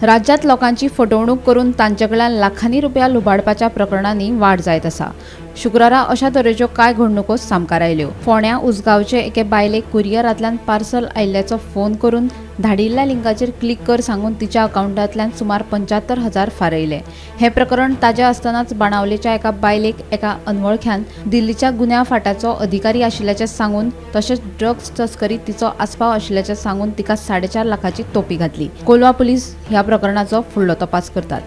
राज्यांत लोकांची फटवणूक करून तांचे कडल्यान लाखांनी रुपया लुबाडपाच्या प्रकरणांनी वाड जायत आसा. शुक्रारा अशा तरेच्यो कांय घडणुको सामकार आयल्यो. फोंड्या उसगांवचे एके बायलेक कुरियरांतल्यान पार्सल आयिल्ल्याचो फोन करून धाडिल्ल्या लिंकाचेर क्लिक कर सांगून तिच्या अकावंटांतल्यान सुमार 75,000 फारयले. हें प्रकरण ताजें आसतनाच बाणावलेच्या एका बायलेक एका अनवळख्यान दिल्लीच्या गुन्यांव फांट्याचो अधिकारी आशिल्ल्याचें सांगून तशेंच ड्रग्ज तस्करीत तिचो आस्पाव आशिल्ल्याचें सांगून तिका 4.5 लाखाची तोपी घातली. कोलवा पुलीस ह्या प्रकरणाचो फुडलो तपास करतात.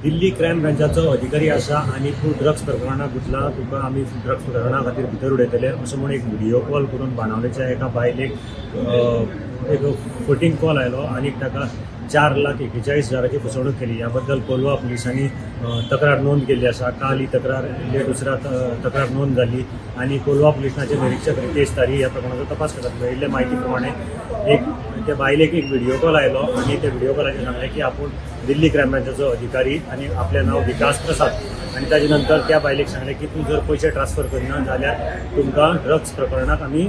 दिल्ली क्रायम ब्रांचाचो अधिकारी आसा आनी तूं ड्रग्स प्रकरणाक गुतला, तुका आमी ड्रग्स प्रकरणा खातीर भितर उडयतले असो म्हूण एक व्हिडियो कॉल करून बाणावलेच्या एका बायलेक एक फटींग कॉल आयलो आनी ताका 4,41,000 फसवणूक केली. ह्या बद्दल कोलवा पुलिसांनी तक्रार नोंद केल्ली आसा. काल ही तक्रार लेट उसरां तक्रार नोंद जाली आनी कोलवा पुलिसांचे निरिक्षक रितेश तारी ह्या प्रकरणाचो तपास करतात. मेळिल्ले म्हायती प्रमाणे एक त्या बायलेक एक व्हिडियो कॉल आयलो आनी त्या व्हिडियो कॉलाचेर सांगलें की आपूण दिल्ली क्रायम ब्रांचाचो अधिकारी आनी आपलें नांव विकास प्रसाद आनी ताजे नंतर त्या बायलेक सांगलें की तूं जर पयशे ट्रान्सफर करिना जाल्यार तुमकां ड्रग्स प्रकरणाक आमी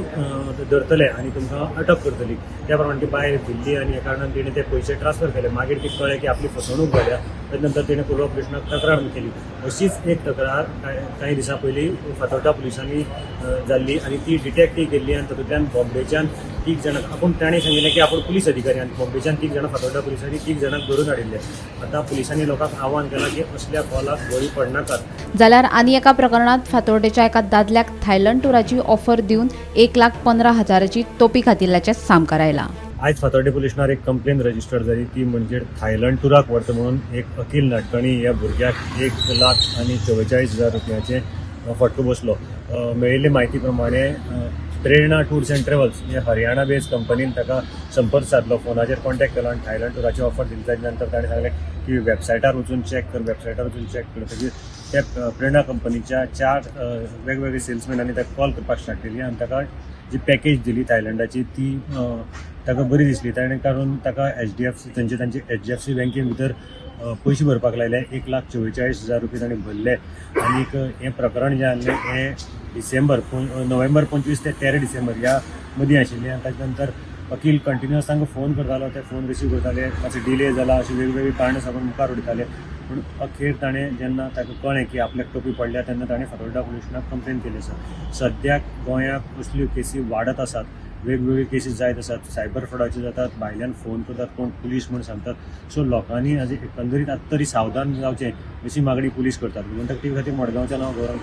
धरतले आनी तुमकां अटक करतली. त्या प्रमाणे ती बायल भिल्ली आनी ह्या कारणान तिणें ते पयशे ट्रान्सफर केले. मागीर ती कळ्ळें की आपली फसवणूक जाल्या. ताजे नंतर तिणें कोलवा पुलिसांक तक्रार केली. अशीच एक तक्रार कांय दिसां पयलीं फातोड्डा पुलिसांनी जाल्ली आनी ती डिटेक्टय केल्ली आनी तातूंतल्यान बॉम्बेच्यान 3 जाणांक आपूण ताणें सांगिल्लें की आपूण पुलीस अधिकारी आनी बॉम्बेच्यान 3 जाणां फातोड्डा पुलिसांनी 3 जाणांक धरून हाडिल्ले. आतां पुलिसांनी लोकांक आव्हान केलां की असल्या कॉलाक बळी पडनाकात. जाल्यार आनी एका प्रकरणांत फातोड्डेच्या एका दादल्याक थायलंड टुराची ऑफर दिवन 1,15,000 तोपी घातिल्ल्याचें सामकार आयलां. आयज फातोड्डे पुलिसांर एक कंप्लेन रजिस्टर जाली ती म्हणजे थायलंड टुराक व्हरता म्हणून एक अखील नाटकणी ह्या भुरग्याक 1,44,000 रुपयांचे फटको बसलो. मेळिल्ले म्हायती प्रमाणे प्रेरणा टूर्स अँड ट्रॅव्हल्स हे हरियाणा बेज कंपनीन ताका संपर्क सादलो, फोनाचेर कॉन्टॅक्ट केलो आनी थायलंड टुराची ऑफर दिली. ताजे नंतर ताणें सांगलें की वेबसायटार वचून चॅक कर, वेबसायटार वचून चॅक करतकीर त्या प्रेरणा कंपनीच्या 4 वेगवेगळे सेल्समॅनांनी ताका कॉल करपाक स्टार्ट केली आनी ताका जी पॅकेज दिली थायलंडाची ती ताका बरी दिसली. ताणें कारण ताका HDFC तांचे HDFC बँकेन भितर पयशे भरपाक लायले. 1,44,000 रुपया ताणें भरले आनीक हें प्रकरण जें आसलें हें नोव्हेंबर 25 ते 13 डिसेंबर ह्या मदीं आशिल्लें. आनी ताजे नंतर अखील कंटिन्युअस तांकां फोन करतालो, ते फोन रिसीव करताले, मातशें डिले जाला अशें वेगवेगळीं कारणां सांगून मुखार उडयताले. पूण अखेर ताणें जेन्ना ताका कळ्ळें की आपल्याक टोपी पडल्या तेन्ना ताणें फातोड्डा पुलिसांक कंप्लेन केली आसा. सद्याक गोंयांत असल्यो केसी वाडत आसात, वेगवेगळ्यो केसी जायत आसात, सायबर फ्रॉडाच्यो जातात, भायल्यान फोन करतात, कोण पुलीस म्हूण सांगतात. सो लोकांनी आज एकंदरीत आतां तरी सावधान जावचें अशी मागणी पुलीस करतात. गोमंतक टीव्ही खातीर मडगांवच्या नांव गौरव.